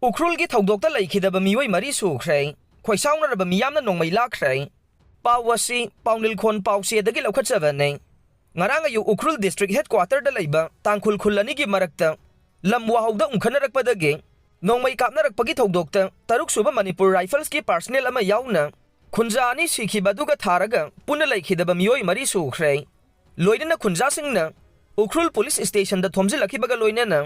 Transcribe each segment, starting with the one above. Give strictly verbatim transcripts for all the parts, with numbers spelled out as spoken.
ꯎꯈ꯭ꯔꯨꯜꯒꯤ ꯊꯧꯗꯣꯛꯇ ꯂꯩꯈꯤꯗꯕ ꯃꯤꯑꯣꯏ ꯃꯔꯤ ꯁꯨꯈ꯭ꯔꯦ꯫ ꯈꯣꯏꯁꯥꯎꯅꯔꯕ ꯃꯤꯌꯥꯝꯅ ꯅꯣꯡꯃꯩ ꯂꯥꯛꯈ꯭ꯔꯦ꯫ ꯄꯥꯎ ꯑꯁꯤ ꯄꯥꯎꯅꯤꯜꯈꯣꯟ ꯄꯥꯎꯆꯦꯗꯒꯤ ꯂꯧꯈꯠꯆꯕꯅꯤ꯫ ꯉꯔꯥꯡ ꯑꯌꯨꯛ ꯎꯈ꯭ꯔꯨꯜ ꯗꯤꯁꯇ꯭ꯔꯤꯛ ꯍꯦꯗꯀ꯭ꯋꯥꯇꯔꯗ ꯂꯩꯕ ꯇꯥꯡꯈꯨꯜ ꯈꯨꯜ ꯑꯅꯤꯒꯤ ꯃꯔꯛꯇ ꯂꯝ ꯋꯥꯍꯧꯗ ꯎꯪꯈꯠꯅꯔꯛꯄꯗꯒꯤ ꯅꯣꯡꯃꯩ ꯀꯥꯞꯅꯔꯛꯄꯒꯤ ꯊꯧꯗꯣꯛꯇ ꯇꯔꯨꯛ ꯁꯨꯕ ꯃꯅꯤꯄꯨꯔ ꯔꯥꯏꯐꯜꯁꯀꯤ ꯄꯥꯔꯁꯅꯦꯜ ꯑꯃ ꯌꯥꯎꯅ ꯈꯨꯟꯖꯥ ꯑꯅꯤ ꯁꯤꯈꯤꯕ ꯑꯗꯨꯒ ꯊꯥꯔꯒ ꯄꯨꯟꯅ ꯂꯩꯈꯤꯗꯕ ꯃꯤꯑꯣꯏ ꯃꯔꯤ ꯁꯨꯈ꯭ꯔꯦ꯫ ꯂꯣꯏꯅꯅ ꯈꯨꯟꯖꯥꯁꯤꯡꯅ ꯎꯈ꯭ꯔꯨꯜ ꯄꯨꯂꯤꯁ ꯁ꯭ꯇꯦꯁꯟꯗ ꯊꯣꯝꯖꯤꯜꯂꯛꯈꯤꯕꯒ ꯂꯣꯏꯅꯅ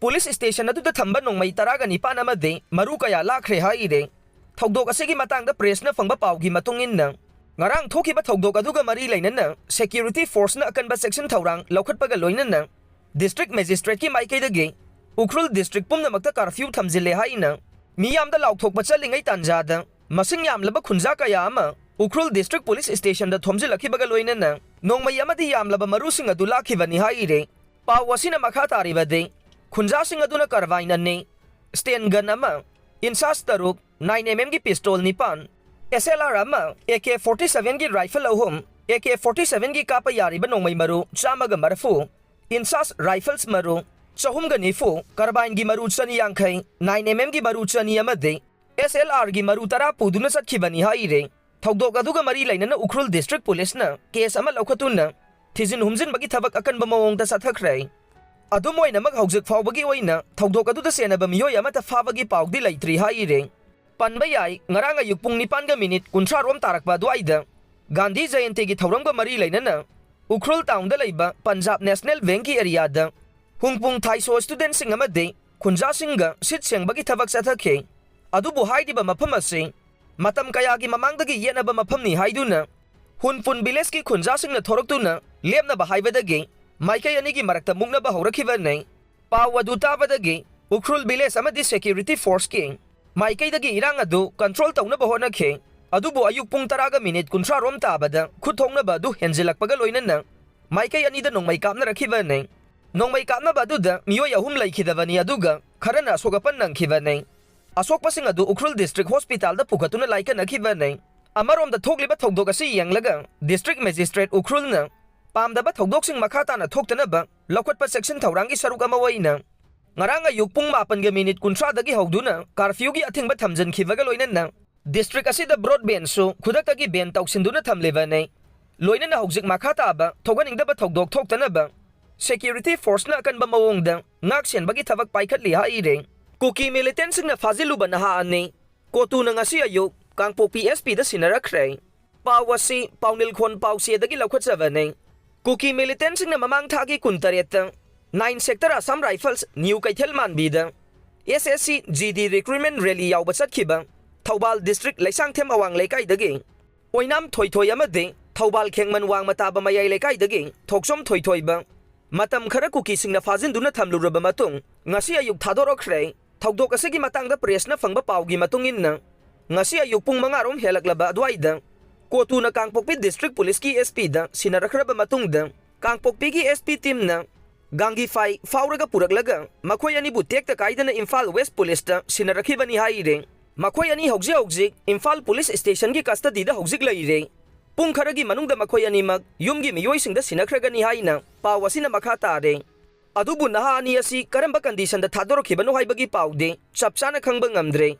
ꯄꯨꯂꯤꯁ ꯁ꯭ꯇꯦꯁꯟ ꯑꯗꯨꯗ ꯊꯝꯕ ꯅꯣꯡꯃꯩ ꯇꯔꯥꯒ ꯅꯤꯄꯥꯟ ꯑꯃꯗꯤ ꯃꯔꯨ ꯀꯌꯥ ꯂꯥꯛꯈ꯭ꯔꯦ ꯍꯥꯏꯔꯦ꯫ ꯊꯧꯗꯣꯛ ꯑꯁꯤꯒꯤ ꯃꯇꯥꯡꯗ ꯄ꯭ꯔꯦꯁꯅ ꯐꯪꯕ ꯄꯥꯎꯒꯤ ꯃꯇꯨꯡ ꯏꯟꯅ, ꯉꯔꯥꯡ ꯊꯣꯛꯈꯤꯕ ꯊꯧꯗꯣꯛ ꯑꯗꯨꯒ ꯃꯔꯤ ꯂꯩꯅꯅ ꯁꯦꯀ꯭ꯌꯨꯔꯤꯇꯤ ꯐꯣꯔꯁꯅ ꯑꯀꯟꯕ ꯆꯦꯛꯁꯤꯟ ꯊꯧꯔꯥꯡ ꯂꯧꯈꯠꯄꯒ ꯂꯣꯏꯅꯅ ꯗꯤꯁꯇ꯭ꯔꯤꯛ ꯃꯦꯖꯤꯁꯇ꯭ꯔꯦꯠꯀꯤ ꯃꯥꯏꯀꯩꯗꯒꯤ ꯎꯈ꯭ꯔꯨꯜ ꯗꯤꯁꯇ꯭ꯔꯤꯛ ꯄꯨꯝꯅꯃꯛꯇ ꯀꯥꯔꯐ꯭ꯌꯨ ꯊꯝꯖꯤꯜꯂꯦ ꯍꯥꯏꯅ ꯃꯤꯌꯥꯝꯗ ꯂꯥꯎꯊꯣꯛꯄ ꯆꯠꯂꯤꯉꯩ ꯇꯥꯟꯖꯥꯗ ꯃꯁꯤꯡ ꯌꯥꯝꯂꯕ ꯈꯨꯟꯖꯥ ꯀꯌꯥ ꯑꯃ ꯎꯈ꯭ꯔꯨꯜ ꯗꯤꯁꯇ꯭ꯔꯤꯛ ꯄꯨꯂꯤꯁ ꯁ꯭ꯇꯦꯁꯟꯗ ꯊꯣꯝꯖꯤꯜꯂꯛꯈꯤꯕꯒ ꯂꯣꯏꯅꯅ ꯅꯣꯡꯃꯩ ꯑꯃꯗꯤ ꯌꯥꯝꯂꯕ ꯃꯔꯨꯁꯤꯡ ꯑꯗꯨ ꯂꯥꯛꯈꯤꯕꯅꯤ ꯍꯥꯏꯔꯦ꯫ ꯄꯥꯎ ꯑꯁꯤꯅ ꯃꯈꯥ ꯇꯥꯔꯤꯕꯗꯤ, ꯈꯨꯟꯖꯥꯁꯤꯡ ꯑꯗꯨꯅ ꯀꯥꯔꯕꯥꯏꯟ ꯑꯅꯤ, ꯁ꯭ꯇꯦꯟ ꯒꯟ ꯑꯃ, ꯏꯟꯁꯥꯁ ꯇꯔꯨꯛ, ꯅꯥꯏꯟ ꯑꯦꯝ ꯑꯦꯝꯒꯤ ꯄꯤꯁꯇꯣꯜ ꯅꯤꯄꯥꯟ, ꯑꯦꯁ ꯑꯦꯜ ꯑꯥꯔ ꯑꯃ, ꯑꯦ ꯀꯦ ꯐꯣꯔꯇꯤ ꯁꯚꯦꯟꯒꯤ ꯔꯥꯏꯐꯜ ꯑꯍꯨꯝ, ꯑꯦ ꯀꯦ ꯐꯣꯔꯇꯤ ꯁꯚꯦꯟꯒꯤ ꯀꯥꯞꯄ ꯌꯥꯔꯤꯕ ꯅꯣꯡꯃꯩ ꯃꯔꯨ ꯆꯥꯝꯃꯒ ꯃꯔꯤꯐꯨ, ꯏꯟꯁꯥꯁ ꯔꯥꯏꯐꯜꯁ ꯃꯔꯨ ꯆꯍꯨꯝꯒ ꯅꯤꯐꯨ, ꯀꯥꯔꯕꯥꯏꯟꯒꯤ ꯃꯔꯨ ꯆꯅꯤ ꯌꯥꯡꯈꯩ, ꯅꯥꯏꯟ ꯑꯦꯝ ꯑꯦꯝꯒꯤ ꯃꯔꯨ ꯆꯅꯤ ꯑꯃꯗꯤ ꯑꯦꯁ ꯑꯦꯜ ꯑꯥꯔꯒꯤ ꯃꯔꯨ ꯇꯔꯥ ꯄꯨꯗꯨꯅ ꯆꯠꯈꯤꯕꯅꯤ ꯍꯥꯏꯔꯦ꯫ ꯊꯧꯗꯣꯛ ꯑꯗꯨꯒ ꯃꯔꯤ ꯂꯩꯅꯅ ꯎꯈ꯭ꯔꯨꯜ ꯗꯤꯁꯇ꯭ꯔꯤꯛ ꯄꯨꯂꯤꯁꯅ ꯀꯦꯁ ꯑꯃ ꯂꯧꯈꯠꯇꯨꯅ ꯊꯤꯖꯤꯟ ꯍꯨꯝꯖꯤꯟꯕꯒꯤ ꯊꯕꯛ ꯑꯀꯟꯕ ꯃꯑꯣꯡꯗ ꯆꯠꯊꯈ꯭ꯔꯦ꯫ ꯑꯗꯨꯝ ꯑꯣꯏꯅꯃꯛ, ꯍꯧꯖꯤꯛ ꯐꯥꯎꯕꯒꯤ ꯑꯣꯏꯅ ꯊꯧꯗꯣꯛ ꯑꯗꯨꯗ ꯆꯦꯟꯅꯕ ꯃꯤꯑꯣꯏ ꯑꯃꯠꯇ ꯐꯥꯕꯒꯤ ꯄꯥꯎꯗꯤ ꯂꯩꯇ꯭ꯔꯤ ꯍꯥꯏꯔꯦ꯫ ꯄꯟꯕ ꯌꯥꯏ, ꯉꯔꯥꯡ ꯑꯌꯨꯛ ꯄꯨꯡ ꯅꯤꯄꯥꯟꯒ ꯃꯤꯅꯤꯠ ꯀꯨꯟꯊ꯭ꯔꯥ ꯔꯣꯝ ꯇꯥꯔꯛꯄ ꯑꯗꯨꯋꯥꯏꯗ ꯒꯥꯟꯙꯤ ꯖꯌꯟꯇꯤꯒꯤ ꯊꯧꯔꯝꯒ ꯃꯔꯤ ꯂꯩꯅꯅ ꯎꯈ꯭ꯔꯨꯜ ꯇꯥꯎꯟꯗ ꯂꯩꯕ ꯄꯟꯖꯥꯕ ꯅꯦꯁꯅꯦꯜ ꯕꯦꯡꯛꯀꯤ ꯑꯦꯔꯤꯌꯥꯗ ꯍꯨꯡꯄꯨꯡ ꯊꯥꯏꯁꯣ ꯁ꯭ꯇꯨꯗꯦꯟꯠꯁꯤꯡ ꯑꯃꯗꯤ ꯈꯨꯟꯖꯥꯁꯤꯡꯒ ꯁꯤꯠ ꯁꯦꯡꯕꯒꯤ ꯊꯕꯛ ꯆꯠꯊꯈꯤ꯫ ꯑꯗꯨꯕꯨ ꯍꯥꯏꯔꯤꯕ ꯃꯐꯝ ꯑꯁꯤ ꯃꯇꯝ ꯀꯌꯥꯒꯤ ꯃꯃꯥꯡꯗꯒꯤ ꯌꯦꯠꯅꯕ ꯃꯐꯝꯅꯤ ꯍꯥꯏꯗꯨꯅ ꯍꯨꯟꯄꯨꯟ ꯚꯤꯂꯦꯖꯀꯤ ꯈꯨꯟꯖꯥꯁꯤꯡꯅ ꯊꯣꯔꯛꯇꯨꯅ ꯂꯦꯞꯅꯕ ꯍꯥꯏꯕꯗꯒꯤ ꯃꯥꯏꯀꯩ ꯑꯅꯤꯒꯤ ꯃꯔꯛꯇ ꯃꯨꯛꯅꯕ ꯍꯧꯔꯛꯈꯤꯕꯅꯤ꯫ ꯄꯥꯎ ꯑꯗꯨ ꯇꯥꯕꯗꯒꯤ ꯎꯈ꯭ꯔꯨꯜ ꯚꯤꯂꯦꯖ ꯑꯃꯗꯤ ꯁꯦꯀ꯭ꯌꯨꯔꯤꯇꯤ ꯐꯣꯔꯁꯀꯤ ꯃꯥꯏꯀꯩꯗꯒꯤ ꯏꯔꯥꯡ ꯑꯗꯨ ꯀꯟꯇ꯭ꯔꯣꯜ ꯇꯧꯅꯕ ꯍꯣꯠꯅꯈꯤ꯫ ꯑꯗꯨꯕꯨ ꯑꯌꯨꯛ ꯄꯨꯡ ꯇꯔꯥꯒ ꯃꯤꯅꯤꯠ ꯀꯨꯟꯊ꯭ꯔꯥ ꯔꯣꯝ ꯇꯥꯕꯗ ꯈꯨꯠ ꯊꯣꯛꯅꯕ ꯑꯗꯨ ꯍꯦꯟꯖꯤꯜꯂꯛꯄꯒ ꯂꯣꯏꯅꯅ ꯃꯥꯏꯀꯩ ꯑꯅꯤꯗ ꯅꯣꯡꯃꯩ ꯀꯥꯞꯅꯔꯛꯈꯤꯕꯅꯤ꯫ ꯅꯣꯡꯃꯩ ꯀꯥꯞꯅꯕ ꯑꯗꯨꯗ ꯃꯤꯑꯣꯏ ꯑꯍꯨꯝ ꯂꯩꯈꯤꯗꯕꯅꯤ, ꯑꯗꯨꯒ ꯈꯔꯅ ꯑꯁꯣꯛ ꯑꯄꯟ ꯅꯪꯈꯤꯕꯅꯤ꯫ ꯑꯁꯣꯛꯄꯁꯤꯡ ꯑꯗꯨ ꯎꯈ꯭ꯔꯨꯜ ꯗꯤꯁꯇ꯭ꯔꯤꯛ ꯍꯣꯁꯄꯤꯇꯥꯜꯗ ꯄꯨꯈꯠꯇꯨꯅ ꯂꯥꯏꯀꯠꯅꯈꯤꯕꯅꯤ꯫ ꯑꯃꯔꯣꯝꯗ, ꯊꯣꯛꯂꯤꯕ ꯊꯧꯗꯣꯛ ꯑꯁꯤ ꯌꯦꯡꯂꯒ ꯗꯤꯁꯇ꯭ꯔꯤꯛ ꯃꯦꯖꯤꯁꯇ꯭ꯔꯦꯠ ꯎꯈ꯭ꯔꯨꯜꯅ ꯄꯥꯝꯗꯕ ꯊꯧꯗꯣꯛꯁꯤꯡ ꯃꯈꯥ ꯇꯥꯅ ꯊꯣꯛꯇꯅꯕ ꯂꯧꯈꯠꯄ ꯆꯦꯛꯁꯤꯟ ꯊꯧꯔꯥꯡꯒꯤ ꯁꯔꯨꯛ ꯑꯃ ꯑꯣꯏꯅ ꯉꯔꯥꯡ ꯑꯌꯨꯛ ꯄꯨꯡ ꯃꯥꯄꯟꯒ ꯃꯤꯅꯤꯠ ꯀꯨꯟꯊ꯭ꯔꯥꯗꯒꯤ ꯍꯧꯗꯨꯅ curfewꯒꯤ ꯑꯊꯤꯡꯕ ꯊꯝꯖꯤꯟꯈꯤꯕꯒ ꯂꯣꯏꯅꯅ district ꯑꯁꯤꯗ broadbandꯁꯨ ꯈꯨꯗꯛꯇꯒꯤ ban ꯇꯧꯁꯤꯟꯗꯨꯅ ꯊꯝꯂꯤꯕꯅꯤ꯫ ꯂꯣꯏꯅꯅ ꯍꯧꯖꯤꯛ ꯃꯈꯥ ꯇꯥꯕ ꯊꯣꯛꯍꯟꯅꯤꯡꯗꯕ ꯊꯧꯗꯣꯛ ꯊꯣꯛꯇꯅꯕ security forceꯅ ꯑꯀꯟꯕ ꯃꯑꯣꯡꯗ ꯉꯥꯛ ꯁꯦꯟꯕꯒꯤ ꯊꯕꯛ ꯄꯥꯏꯈꯠꯂꯤ ꯍꯥꯏꯔꯦ꯫ ꯀꯨꯀꯤ militantꯁꯤꯡꯅ ꯐꯥꯖꯤꯜꯂꯨꯕ ꯅꯍꯥ ꯑꯅꯤ꯫ ꯀꯣꯇꯨꯅ ꯉꯁꯤ ꯑꯌꯨꯛ ꯀꯥꯡꯄꯣꯛꯄꯤ SPꯗ ꯁꯤꯟꯅꯔꯛꯈ꯭ꯔꯦ꯫ ꯄꯥꯎ ꯑꯁꯤ ꯄꯥꯎꯅꯤꯜꯈꯣꯟ ꯄꯥꯎꯆꯦꯗꯒꯤ ꯂꯧꯈꯠꯆꯕꯅꯤ꯫ ꯀꯨꯀꯤ militantꯁꯤꯡꯅ ꯃꯃꯥꯡ ꯊꯥꯒꯤ ꯀꯨꯟꯇꯔꯦꯠꯇ nine sector Assam Rifles new ꯀꯩꯊꯦꯜ ꯃꯥꯟꯕꯤꯗ SSC GD recruitment rally ꯌꯥꯎꯕ ꯆꯠꯈꯤꯕ ꯊꯧꯕꯥꯜ district ꯂꯩꯁꯥꯡꯊꯦꯝ ꯑꯋꯥꯡ ꯂꯩꯀꯥꯏꯗꯒꯤ ꯑꯣꯏꯅꯥꯝ ꯊꯣꯏꯊꯣꯏ ꯑꯃꯗꯤ ꯊꯧꯕꯥꯜ ꯈꯦꯡꯃꯟ ꯋꯥꯡꯃ ꯇꯥꯕ ꯃꯌꯥꯏ ꯂꯩꯀꯥꯏꯗꯒꯤ ꯊꯣꯛꯆꯣꯝ ꯊꯣꯏꯊꯣꯏꯕ ꯃꯇꯝ ꯈꯔ ꯀꯨꯀꯤꯁꯤꯡꯅ ꯐꯥꯖꯤꯟꯗꯨꯅ ꯊꯝꯂꯨꯔꯕ ꯃꯇꯨꯡ ꯉꯁꯤ ꯑꯌꯨꯛ ꯊꯥꯗꯣꯔꯛꯈ꯭ꯔꯦ꯫ ꯊꯧꯗꯣꯛ ꯑꯁꯤꯒꯤ ꯃꯇꯥꯡꯗ pressꯅ ꯐꯪꯕ ꯄꯥꯎꯒꯤ ꯃꯇꯨꯡ ꯏꯟꯅ, ꯉꯁꯤ ꯑꯌꯨꯛ ꯄꯨꯡ ꯃꯉꯥ ꯔꯣꯝ ꯍꯦꯜꯂꯛꯂꯕ ꯑꯗꯨꯋꯥꯏꯗ ꯀꯣꯇꯨꯅ ꯀꯥꯡꯄꯣꯛꯄꯤ district policeꯀꯤ SPꯗ ꯁꯤꯟꯅꯔꯛꯈ꯭ꯔꯕ ꯃꯇꯨꯡꯗ, ꯀꯥꯡꯄꯣꯛꯄꯤꯒꯤ SP teamꯅ ꯒꯥꯡꯒꯤꯐꯥꯏ ꯐꯥꯎꯔꯒ ꯄꯨꯔꯛꯂꯒ ꯃꯈꯣꯏ ꯑꯅꯤꯕꯨ ꯇꯦꯛꯇ ꯀꯥꯏꯗꯅ ꯏꯝꯐꯥꯜ West Policeꯇ ꯁꯤꯟꯅꯔꯛꯈꯤꯕꯅꯤ ꯍꯥꯏꯔꯦ꯫ ꯃꯈꯣꯏ ꯑꯅꯤ ꯍꯧꯖꯤꯛ ꯍꯧꯖꯤꯛ ꯏꯝꯐꯥꯜ Police Stationꯒꯤ custodyꯗ ꯍꯧꯖꯤꯛ ꯂꯩꯔꯦ꯫ ꯄꯨꯡ ꯈꯔꯒꯤ ꯃꯅꯨꯡꯗ ꯃꯈꯣꯏ ꯑꯅꯤꯃꯛ ꯌꯨꯝꯒꯤ ꯃꯤꯑꯣꯏꯁꯤꯡꯗ ꯁꯤꯟꯅꯈ꯭ꯔꯒꯅꯤ ꯍꯥꯏꯅ ꯄꯥꯎ ꯑꯁꯤꯅ ꯃꯈꯥ ꯇꯥꯔꯦ꯫ ꯑꯗꯨꯕꯨ ꯅꯍꯥ ꯑꯅꯤ ꯑꯁꯤ ꯀꯔꯝꯕ conditionꯗ ꯊꯥꯗꯣꯔꯛꯈꯤꯕꯅꯣ ꯍꯥꯏꯕꯒꯤ ꯄꯥꯎꯗꯤ ꯆꯞ ꯆꯥꯅ ꯈꯪꯕ ꯉꯝꯗ꯭ꯔꯦ꯫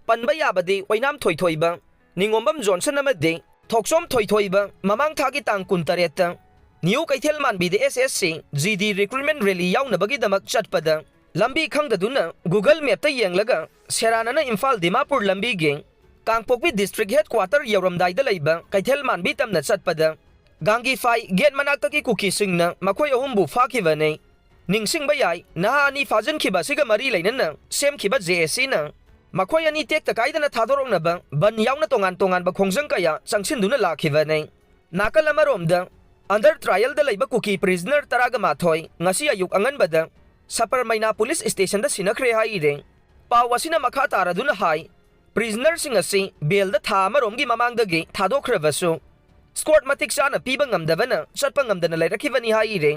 ꯄꯟꯕ ꯌꯥꯕꯗꯤ ꯑꯣꯏꯅꯥꯝ ꯊꯣꯏꯊꯣꯏꯕ, ꯅꯤꯉꯣꯝꯕꯝ ꯖꯣꯟꯁꯟ ꯑꯃꯗꯤ ꯊꯣꯛꯆꯣꯝ ꯊꯣꯏꯊꯣꯏꯕ ꯃꯃꯥꯡ ꯊꯥꯒꯤ ꯇꯥꯡ ꯀꯨꯟꯇꯔꯦꯠꯇ ꯅ꯭ꯌꯨ ꯀꯩꯊꯦꯜ ꯃꯥꯟꯕꯤꯗ SSC GD recruitment rally ꯌꯥꯎꯅꯕꯒꯤꯗꯃꯛ ꯆꯠꯄꯗ ꯂꯝꯕꯤ ꯈꯪꯗꯗꯨꯅ Google Mapꯇ ꯌꯦꯡꯂꯒ ꯁꯦꯔꯥꯟꯅꯅ ꯏꯝꯐꯥꯜ ꯗꯤꯃꯥꯄꯨꯔ ꯂꯝꯕꯤꯒꯤ ꯀꯥꯡꯄꯣꯛꯄꯤ district headquarter ꯌꯧꯔꯝꯗꯥꯏꯗ ꯂꯩꯕ ꯀꯩꯊꯦꯜ ꯃꯥꯟꯕꯤ ꯇꯝꯅ ꯆꯠꯄꯗ ꯒꯥꯡꯒꯤꯐꯥꯏ gate ꯃꯅꯥꯛꯇꯒꯤ ꯀꯨꯀꯤꯁꯤꯡꯅ ꯃꯈꯣꯏ ꯑꯍꯨꯝꯕꯨ ꯐꯥꯈꯤꯕꯅꯤ꯫ ꯅꯤꯡꯁꯤꯡꯕ ꯌꯥꯏ, ꯅꯍꯥ ꯑꯅꯤ ꯐꯥꯖꯤꯟꯈꯤꯕ ꯑꯁꯤꯒ ꯃꯔꯤ ꯂꯩꯅꯅ ꯁꯦꯝꯈꯤꯕ JACꯅ ꯃꯈꯣꯏ ꯑꯅꯤ ꯇꯦꯛꯇ ꯀꯥꯏꯗꯅ ꯊꯥꯗꯣꯔꯛꯅꯕ ꯕꯟ ꯌꯥꯎꯅ ꯇꯣꯉꯥꯟ ꯇꯣꯉꯥꯟꯕ ꯈꯣꯡꯖꯪ ꯀꯌꯥ ꯆꯪꯁꯤꯟꯗꯨꯅ ꯂꯥꯛꯈꯤꯕꯅꯤ꯫ ꯅꯥꯀꯜ ꯑꯃꯔꯣꯝꯗ, under trialꯗ ꯂꯩꯕ ꯀꯨꯀꯤ prisoner ꯇꯔꯥꯒ ꯃꯥꯊꯣꯏ ꯉꯁꯤ ꯑꯌꯨꯛ ꯑꯉꯟꯕꯗ ꯁꯄꯔꯃꯩꯅꯥ police stationꯗ ꯁꯤꯟꯅꯈ꯭ꯔꯦ ꯍꯥꯏꯔꯦ꯫ ꯄꯥꯎ ꯑꯁꯤꯅ ꯃꯈꯥ ꯇꯥꯔꯗꯨꯅ ꯍꯥꯏ, prisonerꯁꯤꯡ ꯑꯁꯤ bailꯗ ꯊꯥ ꯑꯃꯔꯣꯝꯒꯤ ꯃꯃꯥꯡꯗꯒꯤ ꯊꯥꯗꯣꯛꯈ꯭ꯔꯕꯁꯨ, escort ꯃꯇꯤꯛ ꯆꯥꯅ ꯄꯤꯕ ꯉꯝꯗꯕꯅ ꯆꯠꯄ ꯉꯝꯗꯅ ꯂꯩꯔꯛꯈꯤꯕꯅꯤ ꯍꯥꯏꯔꯦ꯫